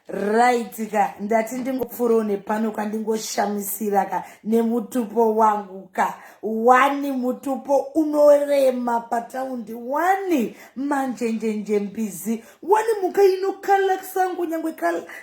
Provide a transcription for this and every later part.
Right ka, ndati ndingopfuurawo nepano kwandingoshamisira ka nemutupo wangu ka. Wani mutupo unorema pataundi, wani manjenjenje mbizi, wani mhuka inokala sango, nyangwe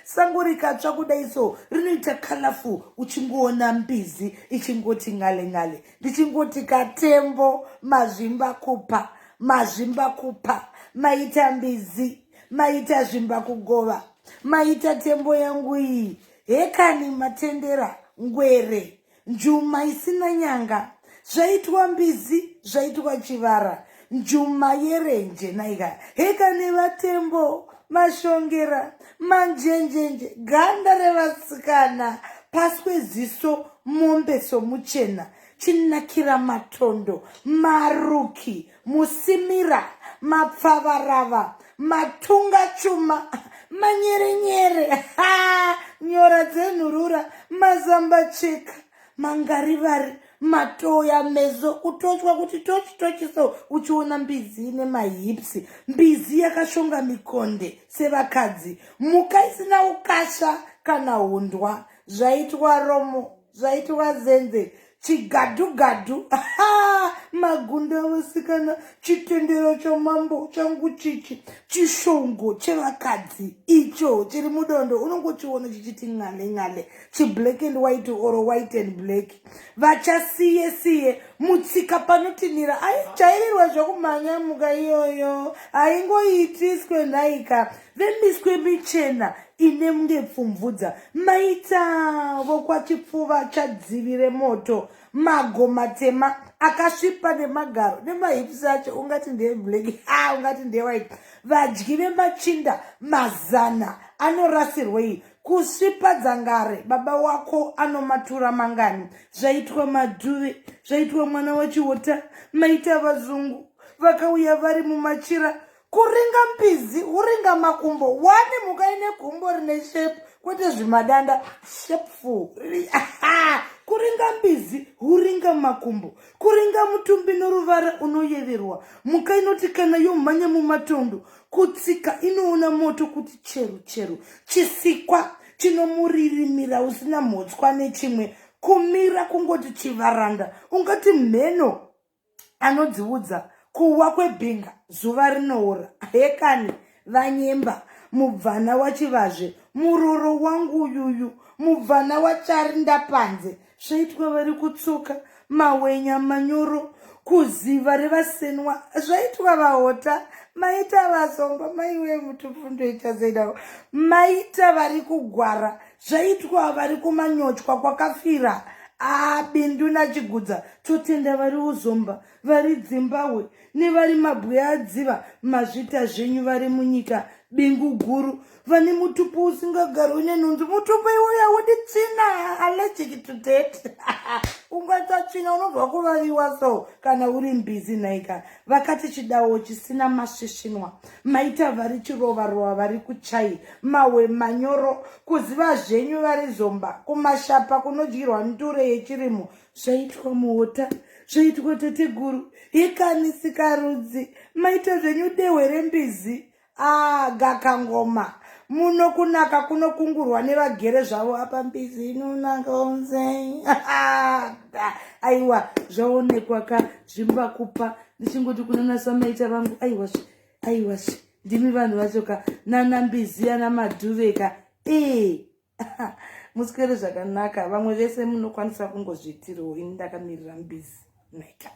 sango rikatsva kudai so rinoita colorful, uchingoona mbizi ichingoti ngale ngale. Ndichingoti katembo mazvimba kupa, mazvimba kupa, maita mbizi, maita zvimba kugova, maita tembo yangu iyi. Hekani matendera ngwere, njuma isina nyanga, zvaitwa mbizi, zvaitwa chivara, njuma yerenje naika. Hekani vatembo mashongera, manjenjenje, ganda revasikana, paswe ziso mombe somuchena, chinakira matondo, maruki, musimira, mapfavarava, matunga chuma, manyerenyere, ha, nyora dzenhurura, mazambacheka, mangarivari, matoya meso, kutochwa kuti tochi tochi so uchiona mbizi ine mahipsi, mbizi yakashonga mikonde sevakadzi, mhuka isina ukasha kana hundwa, zvaitwa romo, zvaitwa zenze, chigadhugadhu, magundo avasikana, chitendero chamambo changu chichi, chishongo chevakadzi icho chiri mudondo, unongochiona chichiti ng'ale ng'ale, chiblack and white or white and black, vachasiye siye mutsika panotinira. Aichairirwa zvekumhanya muka iyoyo haingoitiswe nhaika. Vemiswe michena ine munge pfumvudza, maita vokwachipfuva chadzivi remoto, mago matema akasvipa nemagaro nemahipsi acho ungati ndeyeblack, ha, ungati ndeyewhite, vadyi vemachinda mazana anorasirwei kusvipa dzangare, baba wako anomatura mangani, zvaitwa madhuve, zvaitwa mwana wachiota, maita vazungu vakauya vari mumachira, kuringa mbizi, uringa makumbo, wani mhuka ine gumbo rine shape, kwete zvimadanda, shapeful, kuringa mbizi, huringa makumbo, kuringa mutumbi noruvara unoyeverwa, mhuka inoti kana yomhanya mumatondo kutsika inoona moto kuti cheru cheru, chisikwa chinomuririmira usina mhotswa nechimwe, kumira kungoti chivaranda, ungati mheno anodziudza, kuwa kwebhinga zuva rinoora. Hekani vanyemba, mubvana wachivazve, muroro wangu uyuyu, mubvana wacharinda panze, zvaitwa vari kutsuka mawenya manyoro, kuziva revasenwa, zvaitwa vahota, maita vazomba, maiwe mutufundoita seidavo, maita vari kugwara, zvaitwa vari kumanyochwa kwakafira abindu nachigudza, totenda vari uzomba, vari dzimbahwe nevari mabwe adziva, mazvita zvenyu vari munyika bingu guru, vane mutupo usingagarwi nenhunzi, mutupo iwoyo haudi tsvina, allergic to dirt, ungaita tsvina unobva kuvaviwa so kana uri mbizi nhaika. Vakati chidawo chisina masvisvinwa, maita vari chirovarova, vari kuchai mahwe manyoro, kuziva zvenyu vari zomba, kumashapa kunodyirwa ndure yechirimo, zvaitwa muhota, zvaitwa tateguru, hekani sikarudzi, maita zvenyu dehwe rembizi, a gakangoma muno kunaka kunokungurwa nevagere zvavo apa, mbizi inonaka onzei. Aiwa, zvaonekwa ka zvimba kupa, ndichingoti kuna nasamaita vangu, aiwazve, aiwazve, ndimi vanhu vacho ka, nana mbizi ana madhuve ka. Ee, muswere zvakanaka, vamwe vese munokwanisa kungozviitirawo, ini ndakamirira mbizi naika.